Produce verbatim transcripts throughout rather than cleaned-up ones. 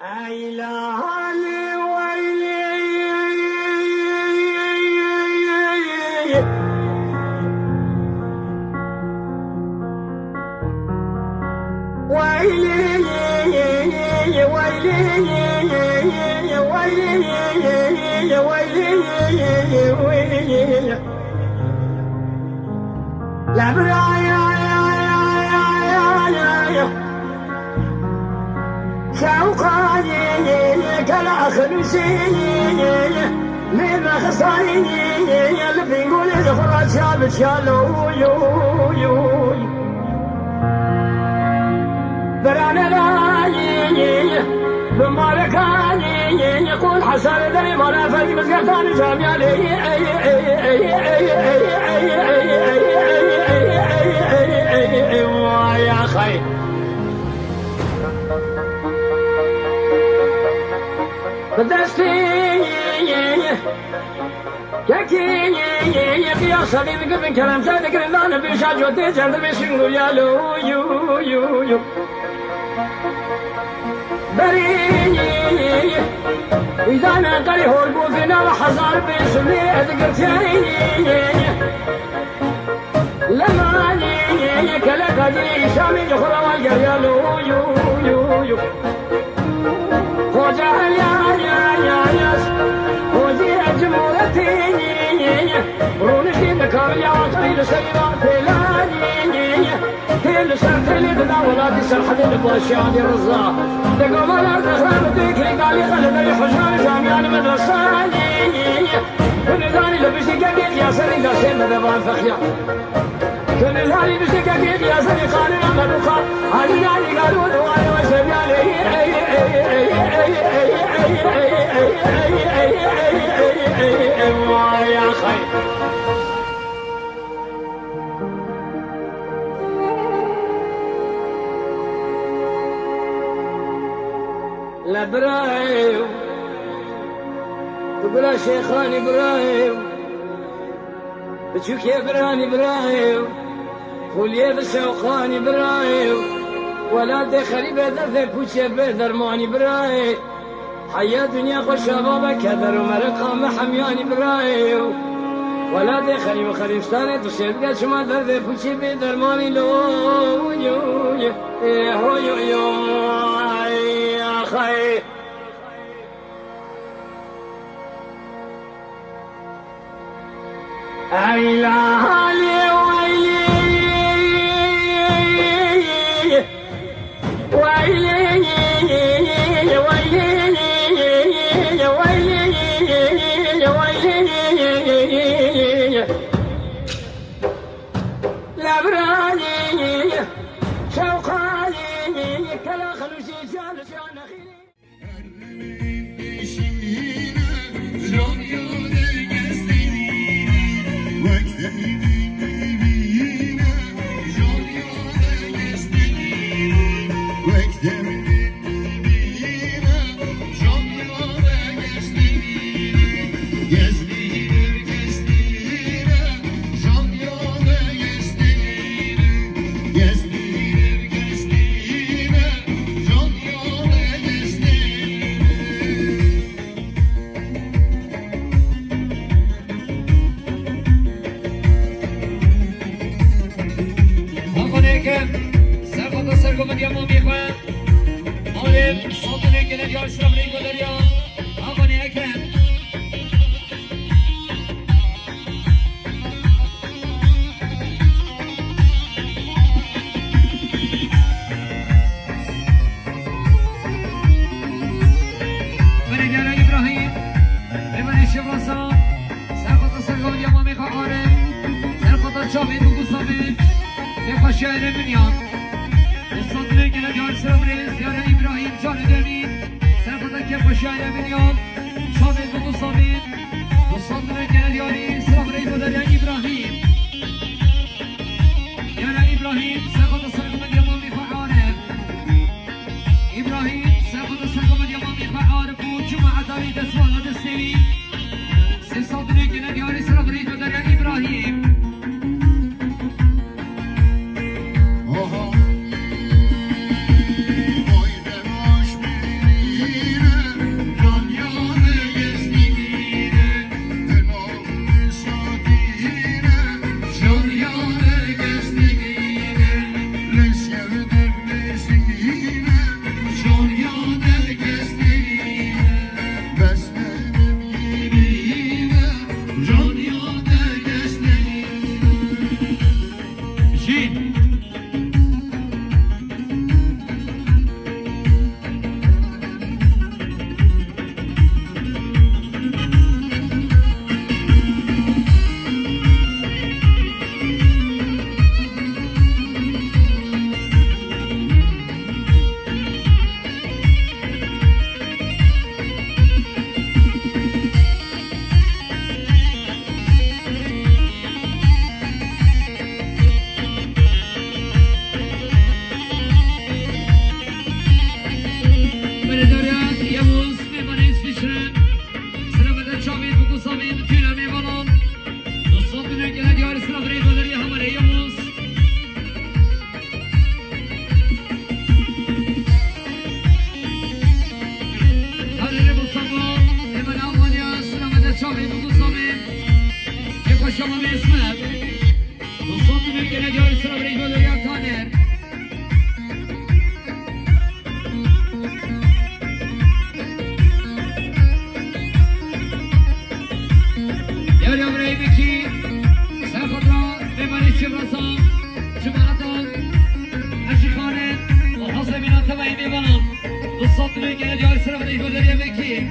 Ey la halê weylê, weylê, weylê, weylê, weylê. La biraya, ya, ya, ya, ya, ya. Şewqanî, kela xelûsî, même xisayî, li bîngolê xwe ra çav çalo, yo, yo, yo. Berane rayî, bi malekanî, qul hesare derê mala ferî mizgeftan camiyalê. Vay axay. Bi destê yekê qiyasa dê digirin, keremte digirin, danê pêşa cotê çendibê şingû ya lo, yo, yo, yo. Berê wî dane qerî hol bû, vê nava hezar pêşû lê digirtê. Lemanî kele Kadirî Şamî ji xwe re wan geriya lo, yo, yo, yo. Xoca ya, ya, ya, ya. Xocî cumhuriyetî. Rûniştî bi kamilî aqilî li serî van pêlanî. Tê li ser têlê dida welatî Serhedê li başî Alî Riza. Dego mala zehra bi têkilî dalî xelebeyî hejmarî camîyanî medresanî. Binizanî li bijî gegê diyaserî da sê medevan fexiya. Gönüllari bize geldi yazarı kanına mebuka. Halilani garu duvarı ve seviyale. Vay axay. La birayê, tu gula Şêxanî birayê. Biçûkê biranî birayê, xuliyê bi şewqanî birayê, welatê xerîbê derdê pûçê bê dermanî birayê. Heya dinya xwe şaba be keder û meriqa me hemyanî birayê. Welatê xerîb û xerîbstanê tu şêbge çima derdê pûçê bê dermanî lo. Yo, yo, yo, ay, axay. Ey la halê weylê, weylê, weylê, weylê, weylê. La birayê, şewqayê, kela xelûsê can, can nexîrê. Hakanê ke serqata sergovindiya mamê xwe, malê Saltanê gele diyar sira birê goderiya. Hakanê ke Berê diyara Îbrahîm, rêberê Şevrasan, serqata sergovindiya mamê xwe Arif, serqata çavê Dûgû Samê, pêxweşiya Ereminiyan. Li Saltanê gele diyar sira birêz diyara Îbrahîm, carê demî, serqata kêfxweşiya Ereminiyan. Çavê Dûgû Samî, Dûgû Samî gele diyarî, sira birê goderiya Îbrahîm. Diyara Îbrahîm, serqata sergovindiya mamê xwe Arif. Îbrahîm, serqata sergovindiya mamê xwe Arif û cemaeta wî destvala destê wî. Sê sal dinê gele diyarî sira birê goderiya Îbrahîm. Oho. Oy, demoş biri. Bi sed milyon gelê diyar sera vê hîverdariya vekî.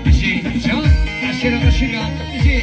Bijî can, eşkera aşiga, bijî.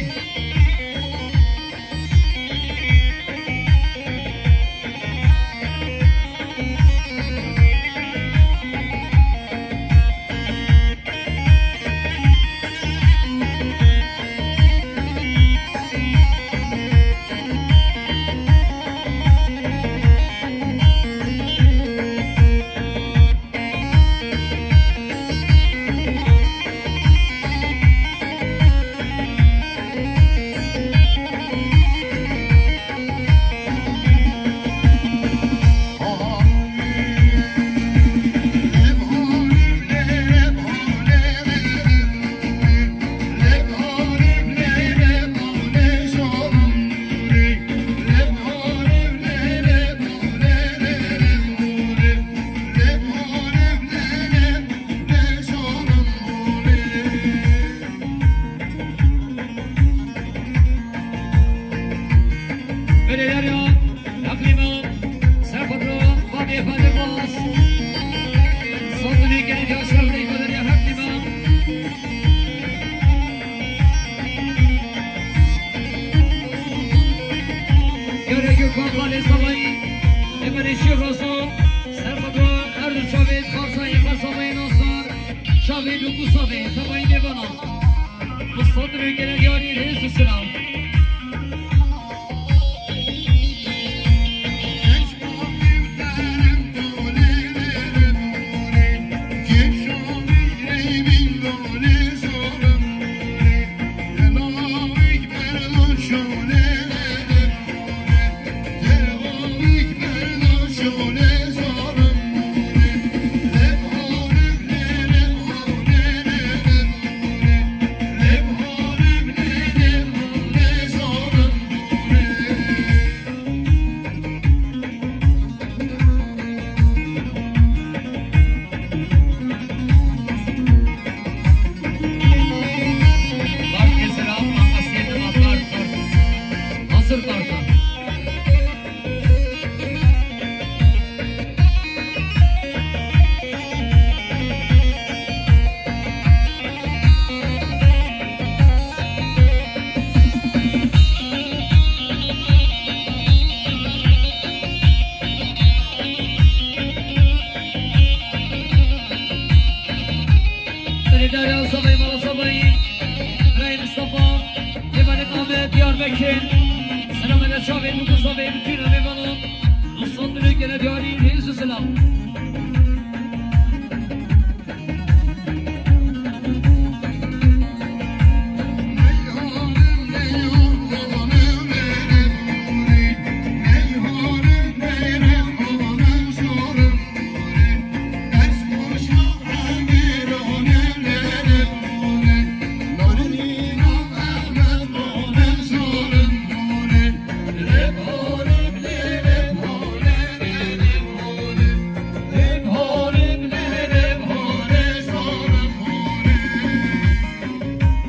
Derya Sabay, Mala Sabay, Rey Mustafa, Evanet Ahmet, Diyarbekir. Selam ele çavê, bu Mustafa, bütün Evanet. Dostlar, gene diyarî, hêz û selam.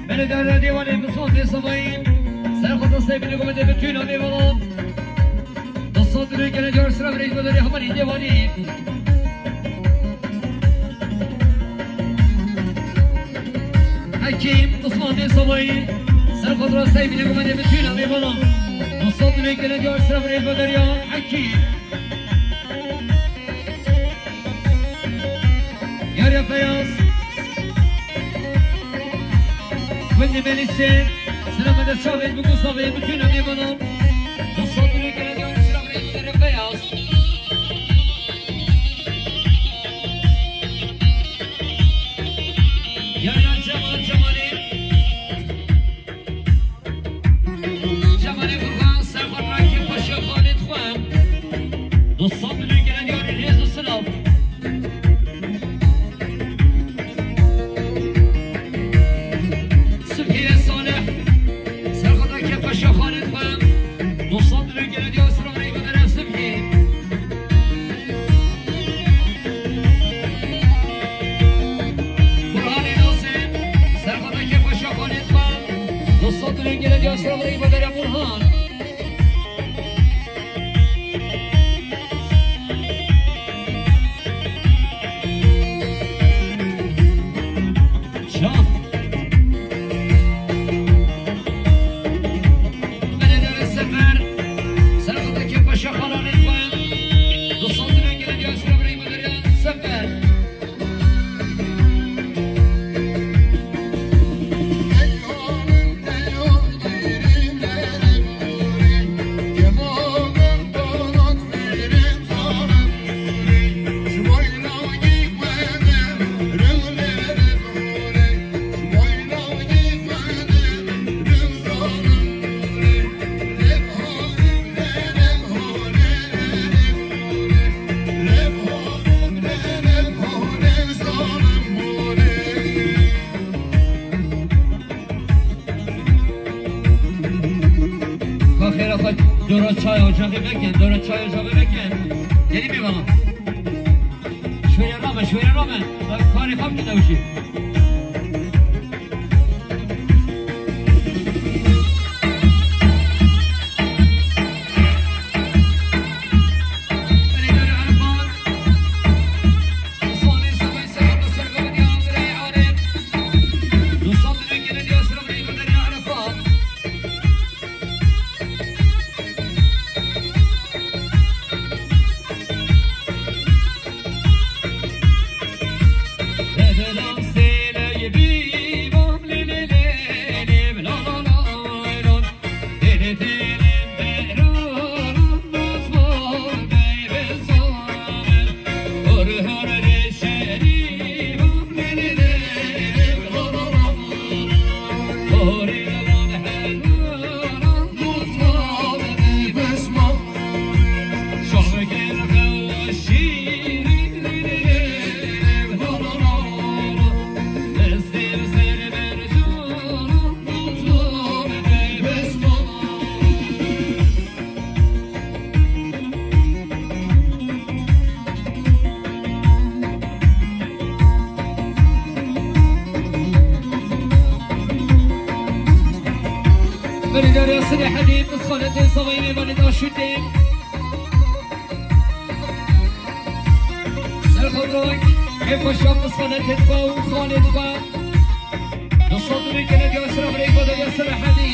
Belediye Dêwanê Misafê Sibayî, ser xwe destê bine gomê de bi tûna mêvanan. Dostlar, dürü geleceğiz, sıra bir ekmeğe de haber indi var. Hekim, Osman Bey Sabayı, ser kontrol sayı bile gomede bütün abi bana. Dostlar, dürü geleceğiz, sıra bir ekmeğe de ya. Hekim. Yarı Feyyaz. Gundî Melîsê, selamete çavên bi Gustafê, bütün mêvanan. Dostlar, dürü geleceğiz, sıra bir ekmeğe de Feyyaz. Yarı Cemal, Cemal'in. Cemalê Furkan, ser xwe rakê paşa xanê dixwe. Dostan dilê gelen yarî rêz û silav. Sibhîye Salih, ser xwe rakê paşa xanê dixwe. Dostan dilê gelen yarî silav rê vedere Sibhî. Burhanê Nasê, ser xwe rakê paşa xanê dixwe. Dostan dilê gelen yarî silav rê vedere Burhan. Can. Belediye Sefer. Serxwedekê paşa xananê xwe. Dostan dilê gelen yarî silav rê vedere Sefer. Ka xêra xwe dora çaya ocağê vekin, dora çaya ocağê vekin. Gelî bê bana. Şöyle rame, şöyle rame. Bak, karê xwe bikin ew jî. Berî derya Silêhedî, pisxanetê Savayî mêvanê da şûtê. Ser xwe rok, ê paşa pisxanetê xwe û xanê xwe. Dostan dilê gelen yarî silav rê vedere Silêhedî.